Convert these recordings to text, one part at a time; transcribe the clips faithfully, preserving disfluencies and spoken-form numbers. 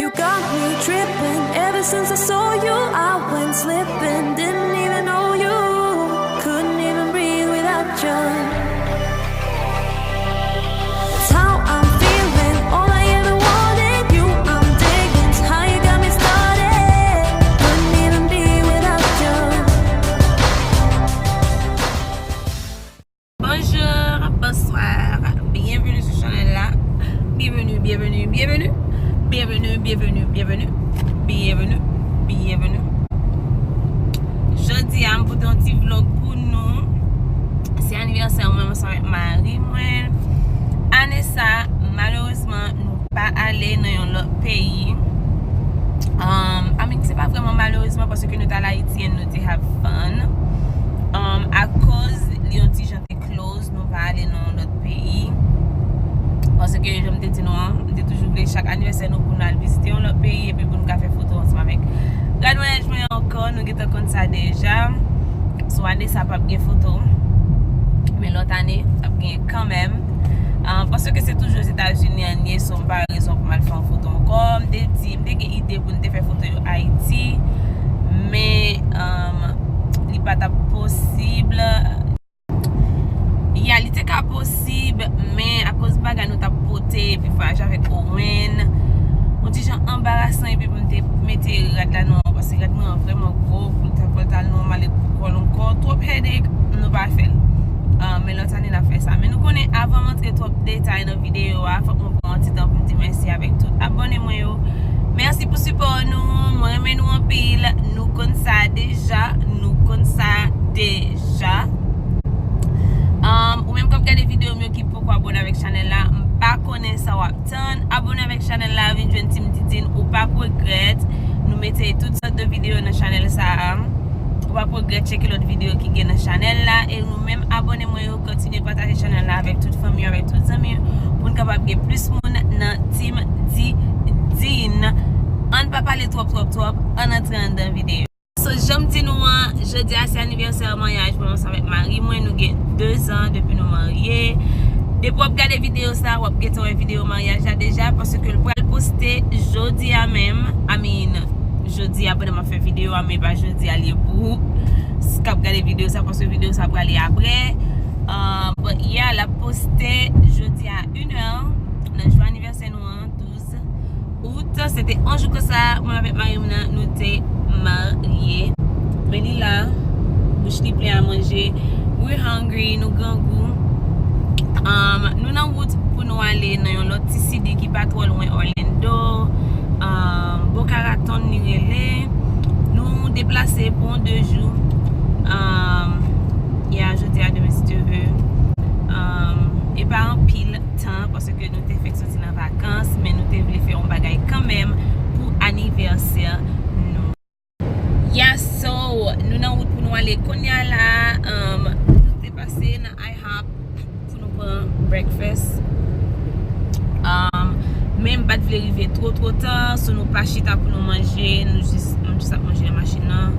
You got me tripping. Ever since I saw you, I went slipping. Didn't even know you. Couldn't even breathe without you. That's how I'm feeling. All I ever wanted, you I'm digging. How you got me started. Couldn't even be without you. Bonjour, bonsoir, byenveni sou chanèl la. Byenveni, byenveni, byenveni. Byenveni, byenveni, byenveni. Byenveni, byenveni. Jodi a, m pote yon ti vlog pou nou. Se anivèsè mwen, ansanm avèk mari mwen. Ane sa, malerezman, nou pa ale nan yon lòt peyi. Um, I mean, se pa vrèman malerezman, paske nou t al Ayiti and nou te have fun. Um, akoz li yon ti jan te close, nou pa ale nan yon lòt peyi. Paske, jan m te di nou an, m te toujou vle chak anivèsè nou pou nou al vizite yon lòt peyi, epi pou nou ka fè foto ansanm avèk rad vwayaj mwen ankò, nou gentan konn sa deja. So, ane sa p ap gen foto. Men lòt ane, ap gen kanmenm. Ah, paske se toujou Ozetazini an ye, so m pa wè rezon pou m al fè yon foto ankò. M te di, m te gen ide pou n te fè foto yo Ayiti. Men, um, li pa t ap posib. Ya, li te ka posib, men akoz bagay nou t ap pote, epi vwayaje avèk Owen, yon ti jan anbarasan, epi pou m te mete rad la non, paske rad mwen an vrèman gwo, pou l ta, pou l ta al nòmal, epi pou kò l ankò, twòp headache, nou pa fè l. Ah, men lòt ane n ap fè sa. Men nou konnen, avan m antre twòp detay nan videyo a, fòk mwen pran yon ti tan pou m di mèsi avèk tout abòne mwen yo. Mèsi pou sipò nou, mwen renmen nou anpil, nou konn sa deja, nou konn sa deja. Um, ou menm k ap gade videyo m yo ki poko abòne avèk chanèl la, m pa konnen sa w ap tann. Abòne avèk chanèl la, vin jwenn Team Didine, ou p ap regrèt. Nou mete tout sòt de videyo nan chanèl sa a. Ou p ap regrèt tcheke lòt videyo ki gen nan chanèl la. E nou menm abòne mwen yo, kontinye pataje chanèl la avèk tout fanmi yo, avèk tout zanmi yo, pou n kapab gen plis moun nan Team Didine. Ann pa pale twòp, twòp, twòp, ann antre anndan videyo. So, jan m di nou an, jodi a se anivèsè maryaj mwen ansanm avèk mari mwen. Nou gen de zan depi nou marye. Depi w ap gade videyo sa, w ap gentan wè videyo maryaj la deja, paske l pral poste jodi a menm. I mean, jodi a pandan m ap fè videyo a, men pa jodi a li ye pou ou k ap gade videyo sa, paske videyo sa prale apre. Ah, but yeah, l ap poste jodi a inè nan jou anivèsè nou an, douz out. Se te yon jou konsa, mwen avèk mari m nan, nou te marye. Men li la, bouch li plen a manje. We hungry, nou grangou. Um, nou nan wout pou nou ale nan yon lòt ti site ki pa twò lwen Orlando. Um, Boca Raton li rele. Nou deplase pou yon de jou. Um, yeah, jodi a, demen si Dye vle. Um, e pa anpil tan, paske nou te fèk soti nan vakans, men nou te vle fè yon bagay kanmenm pou anivèsè nou. Ya, so, nou nan wout pou nou ale kounye a la, um, nou te pase nan IHOP pou nou pran breakfast. Um, men m pa t vle rive two, two ta, so nou pa chita pou nou manje, nou jis, nou jis ap manje nan machin nan.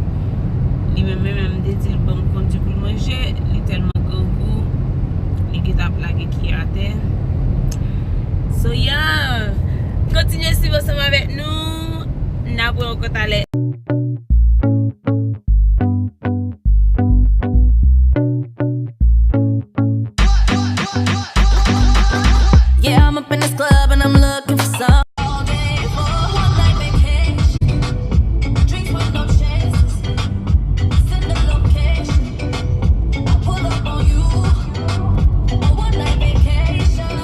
Li menm, menm, menm, m te di l ban m kondi pou l manje, li tèlman grangou, li gentan ap lage kiyè atè. So, yeah, kontinye swiv ansanm avèk nou, n ap wè ankò talè. Yeah, I'm up in this club and I'm looking for some. All day for a one night vacation. Drinks with no chaser. Send the location. I pull up on you. A one night vacation.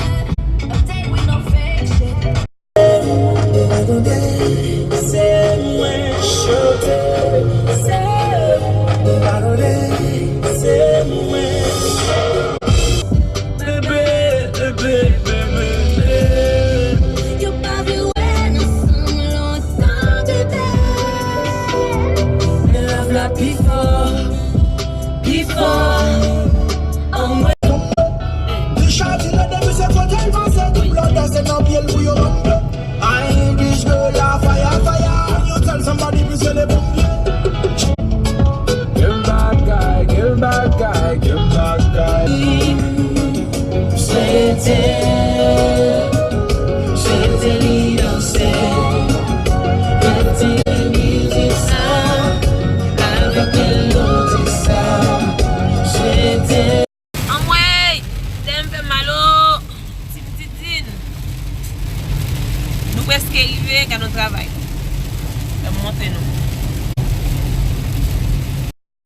A day with no fake shit. Tande, se mwen chante, se mwen. Tande, se mwen. Bebe, bebe, bebe, bebe. Yo pa vle wè nou ansanm lontan, bebe. Men love la pi fò, pi fò. Anmwey. Richard Tino depi se kote l pase, tout blòdè se nan pye l pou yo mande. Ay, bitch girl la fire, fire. Can you tell somebody please, se le pompier? Get bad guy, get bad guy, get bad guy. Swete, swete li danse. Gade yon travay. Fè m montre nou.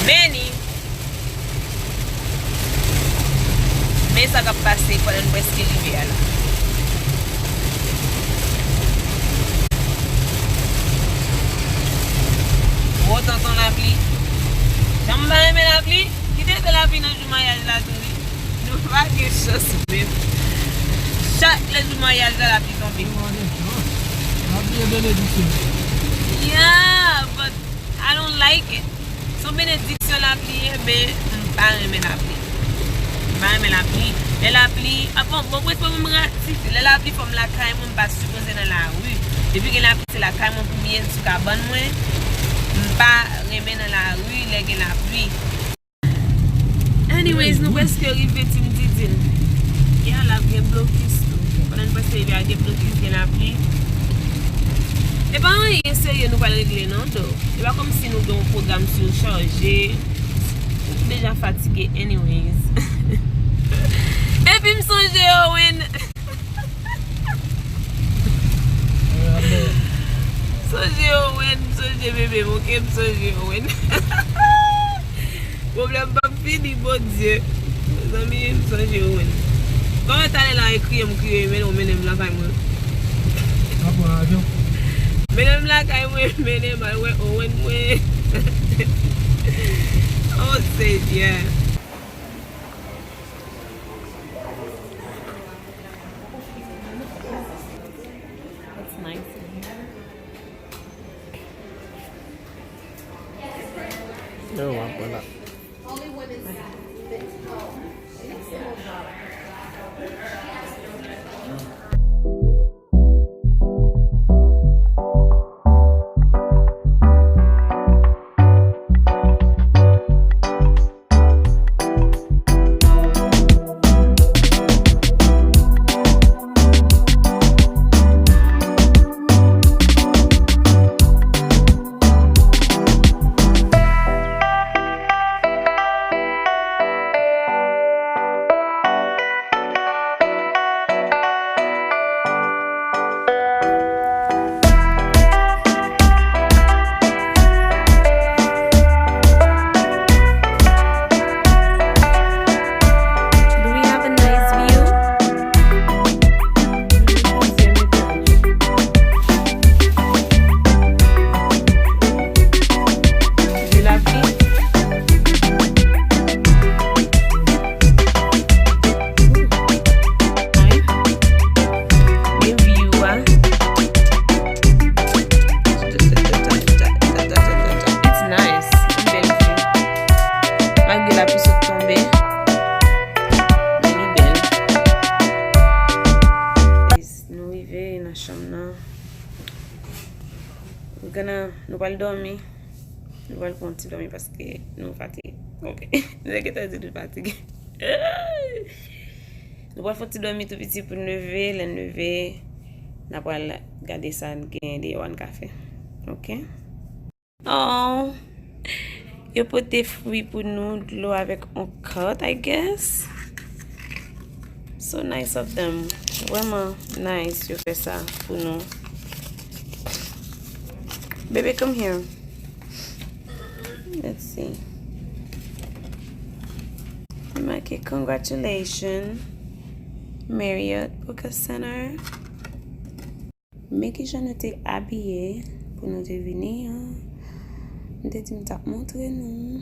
Meni. Men sa k ap pase pandan n prèske rive a la. Gwo tonton lapli. Jan m pa renmen lapli, kite fè lapli nan jou maryaj la tou wi. Nou pa gen chans menm. Chak lè jou maryaj la, lapli tonbe. Lapli e benediksyon. Yeah, but I don't like it. Se yon benediksyon lapli ye, men m pa renmen lapli. M pa renmen lapli. Lè lapli, ah, bon, bon, prèske mwen m ratifye. Lè lapli fè m lakay mwen, m pa sipoze nan lari. Depi gen lapli, se lakay mwen pou m ye, sou kabann mwen. M pa renmen nan lari lè gen lapli. Anyways, nou prèske rive Team Didine. Yeah, la gen blokis tou. Pandan nou prèske rive a, gen blokis, gen lapli. E pa anyen serye nou pral regle non, do. E pa kòmsi nou gen yon pwogram sichaje. Nou deja fatige anyways. Epi m sonje Owen. M sonje Owen, m sonje bebe m, ok? M sonje Owen. Pwoblèm p ap fini, Bondye. Mezanmi, m sonje Owen. Kòman talè la e kriye m kriye, mennen w mennen m lakay mwen. M ap pran avyon. Mennen m lakay mwen, mennen m al wè Owen mwen. Oh, Senyè. That's nice in here. Yo, m ap pran la. Do we have a nice view? View la view. Ay. Men view a. It's nice. Bèl view. Malgre lapli sot tonbe. Men li bèl. Nou rive nan chanm nan. We're gonna, nou pral dòmi. Nou pral pran ti dòmi paske nou fatige. Ok. Nou te gentan di nou fatige. Nou pral fè ti dòmi tou piti pou n leve. Lè n leve, n a pral gade sa n gen deyò a n ka fè. Ok? Oh, yo pote fwi pou nou, dlo avèk yon kat, I guess. So nice of them. Vrèman nice yo fè sa pou nou. Baby, come here. Let's see. Li make congratulations, Marriott Boca Center. Men kijan nou te abiye pou nou te vini an. M te di m t ap montre nou.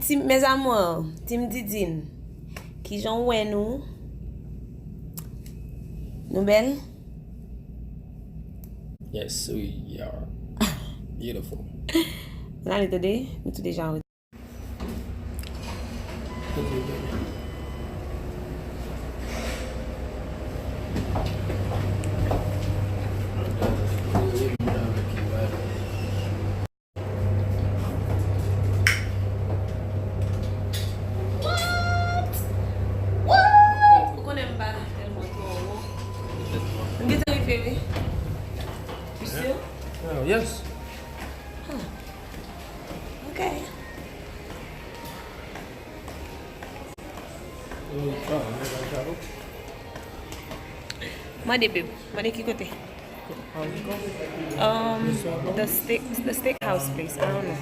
Ti, mes amours, Team Didine, kijan w wè nou? Nou bèl? Yes, we are beautiful. N ale tande, nou tou deja an reta. What? What? Ou konnen m pa tèlman twò wo. M gentan rive, wi. You sure? Oh, yes. Ok. Mande, babe. Mande ki kote? Um, the steak, the steakhouse place. I don't know.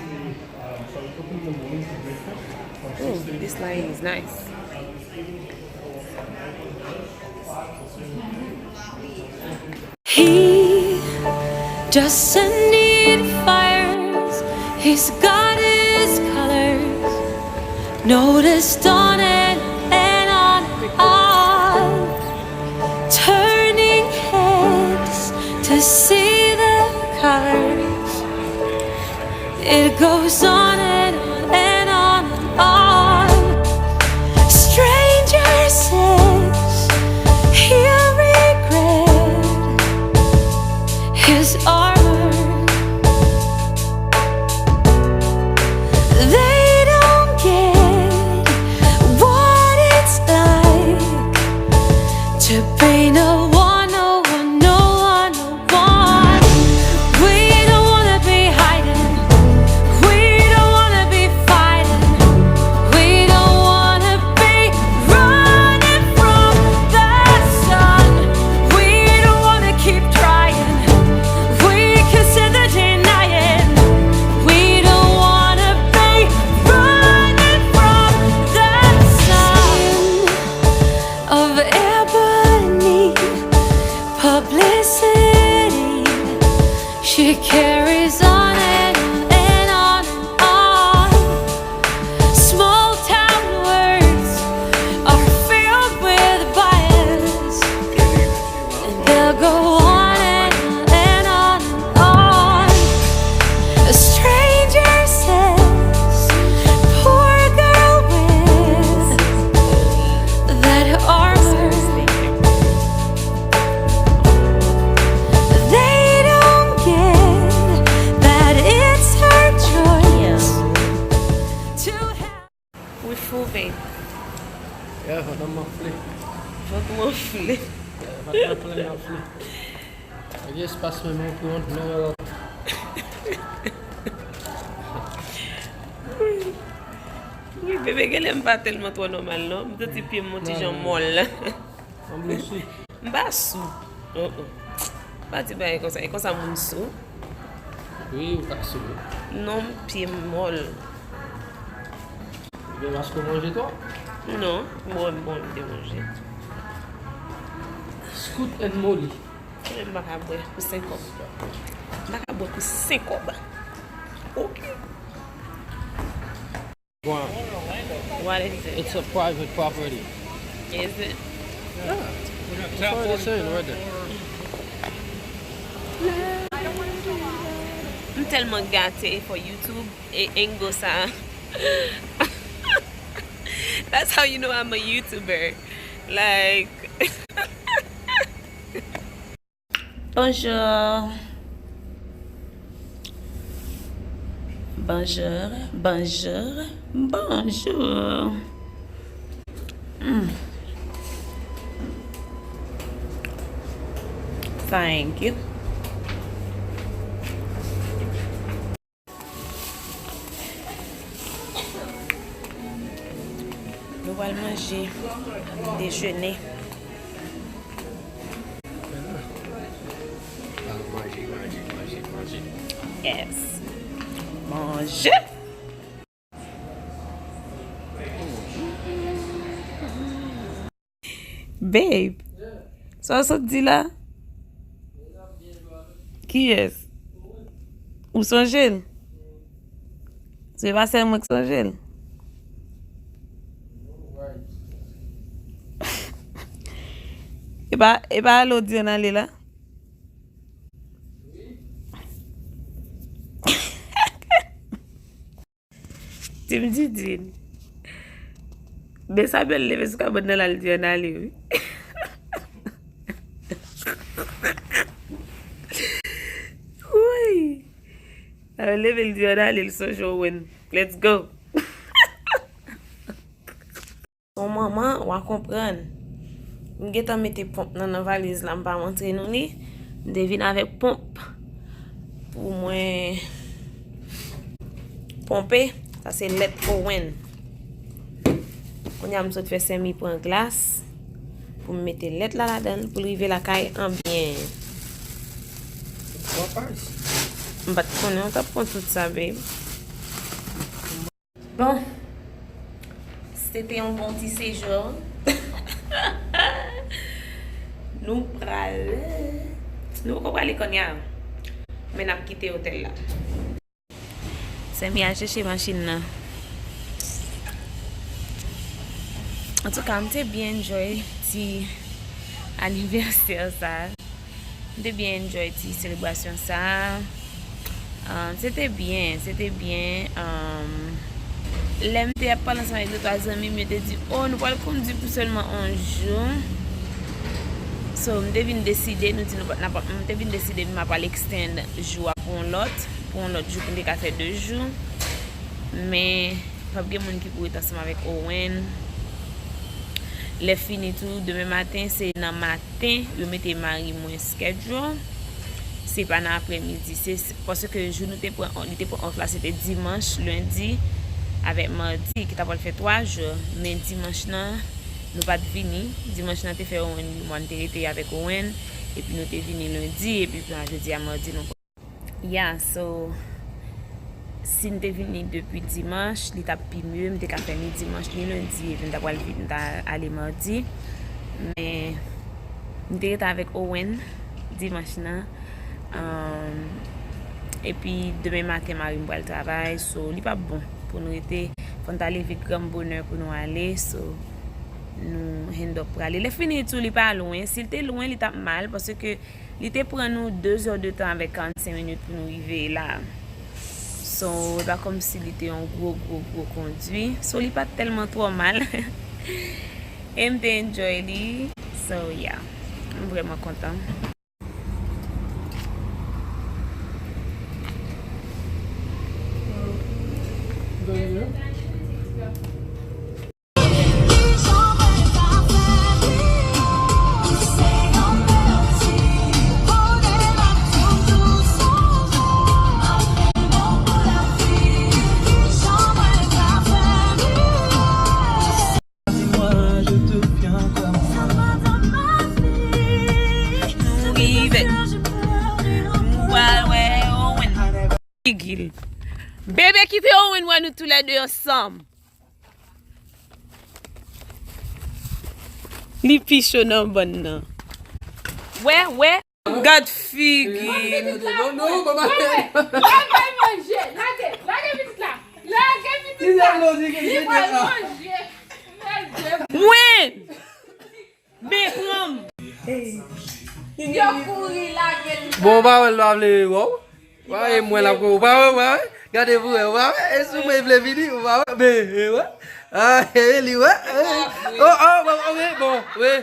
Ooh, this lighting is nice. He doesn't need fires, he's got his colors. Noticed on and, and on and on. Turning heads to see the colors. It goes on and on and on and on. Stranger says he'll regret his armor. They don't get what it's like to be no one, no one, no one, no one. We don't wanna be hiding. We don't wanna be fighting. We don't wanna be running from the sun. We don't wanna keep trying. We can sit there denying. We don't wanna be running from the sun. Of ebony publicity, she carries on and on and on and on. Small town words are filled with bias, and they'll go on and on and on and on. A stranger says, poor girl with that armor. They don't get that it's her choice to have. We full, babe. Yeah, vant mwen anfle. Vant mwen anfle. Vant mwen anfle, anfle. Gen espas mwen, mwen pou yon dlo. Wi, bebe, genlè m pa tèlman twò nòmal non. M santi pye m yon ti jan mòl. Ann nou sou. M pa sou. Oh, oh. Pa di bagay konsa. E konsa moun sou. Wi, ou ka sou wi. Non, pye m mòl. Oubyen paske w manje twòp? Non, m bon, m bon, m te manje. Scoot and Molly. Konnen m pa ka bwè pou senk kòb. M pa ka bwè pou senk kòb. Ok. Bon, What is it? It's a private property. Is it? Yeah. That's what they're saying right there. M tèlman gate for YouTube e angle sa. That's how you know I'm a YouTuber. Like, bonjour. Bonjour, bonjour, bonjour. Mm. Thank you. Nou pral manje dejene. Manje, manje, manje, manje. Yes. Manje. Babe, sa w sot di la? Kiyès? Ou sonje l? Se pa sèl mwen k sonje l? E pa, e pa ale w di ann ale la? Tim Didine. Men sa bèl leve sou kabann nan l al di ann ale wi. Woy. Sa bèl leve l di ann ale l sonje Owen. Let's go. Yon manman, w a konprann. M gentan mete ponp nan nan valiz la, m pa montre nou li. M te vin avèk ponp pou mwen ponpe. Sa se lèt Owen. Kounye a m sot fè Sèmi pran glas pou m mete lèt la ladan l pou l rive lakay an byen. M pa t konnen w t ap pran tout sa, babe. Bon, se te yon bon ti sejou. Nou prale. Nou poko prale kounye a. Men n ap kite otèl la. Sèmi al chèche machin nan. Antouka, m te byen enjoy ti anivèsè sa. M te byen enjoy ti selebrasyon sa. Ah, se te byen, se te byen. Ah, lè m te ap pale ansanm avèk de twa zanmi m, yo te di, "Oh, nou pral kondui pou sèlman yon jou." So, m te vin deside, nou di nou pa, n ap, m te vin deside m ap al extend jou a pou yon lòt, pou yon lòt jou pou m te ka fè de jou. Men, p ap gen moun ki pou ret ansanm avèk Owen. Lè fini tou, demen maten, se nan maten, yo mete mari mwen schedule. Se pa nan aprèmidi. Se, se, paske jou nou te pran, li te pran off la, se te dimanch, lendi, avèk madi, ki ta pral fè twa jou. Men dimanch nan, nou pa t vini. Dimanch nan te fè Owen yon mwa, n te rete avèk Owen. Epi nou te vini lendi, epi jodi a madi, nou Ya, so, si m te vini depi dimanch, li t ap pi mye, m te ka fè ni dimanch, ni lendi, epi m ta pral vin, m ta ale madi. Men, m te rete avèk Owen dimanch nan. Ahn, epi demen maten, mari m pral travay, so, li p ap bon pou nou rete. Fò n ta leve gran bonè pou nou ale, so, nou end up prale. Lè fini tou, li pa lwen. Si l te lwen, li t ap mal, paske Li te pran nou de zè de tan avèk karannsenk minit pou nou rive la. So, e pa kòmsi li te yon gwo, gwo, gwo kondwi. So, li pa t tèlman twò mal. E m te enjoy li. So, yeah. M vrèman kontan. Nou rive. Nou pral wè Owen. Figi l. Bebe, kite Owen wè nou toulède ansanm. Li pi cho nan bann nan. Wè, wè. Gad figi. Non, non, non, non, non, non, non, non. Wè, wè. Wè, bay manje. Lage, lage pitit la. Lage pitit la. Li pral manje. Mwen. Men pran m. Yo kouri lage l. Bon, ou pa wè l pa vle wè w? Ou pa wè mwen l ap wè, ou pa wè, ou pa wè? Gade pou wè, ou pa wè? E sou mwen vle vini, ou pa wè? Men, e wè? Ah, e li wè? Oh, oh, bon, bon, bon, bon, wi.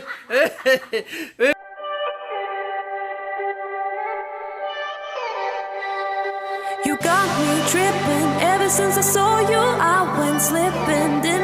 You got me tripping. Ever since I saw you, I went slipping.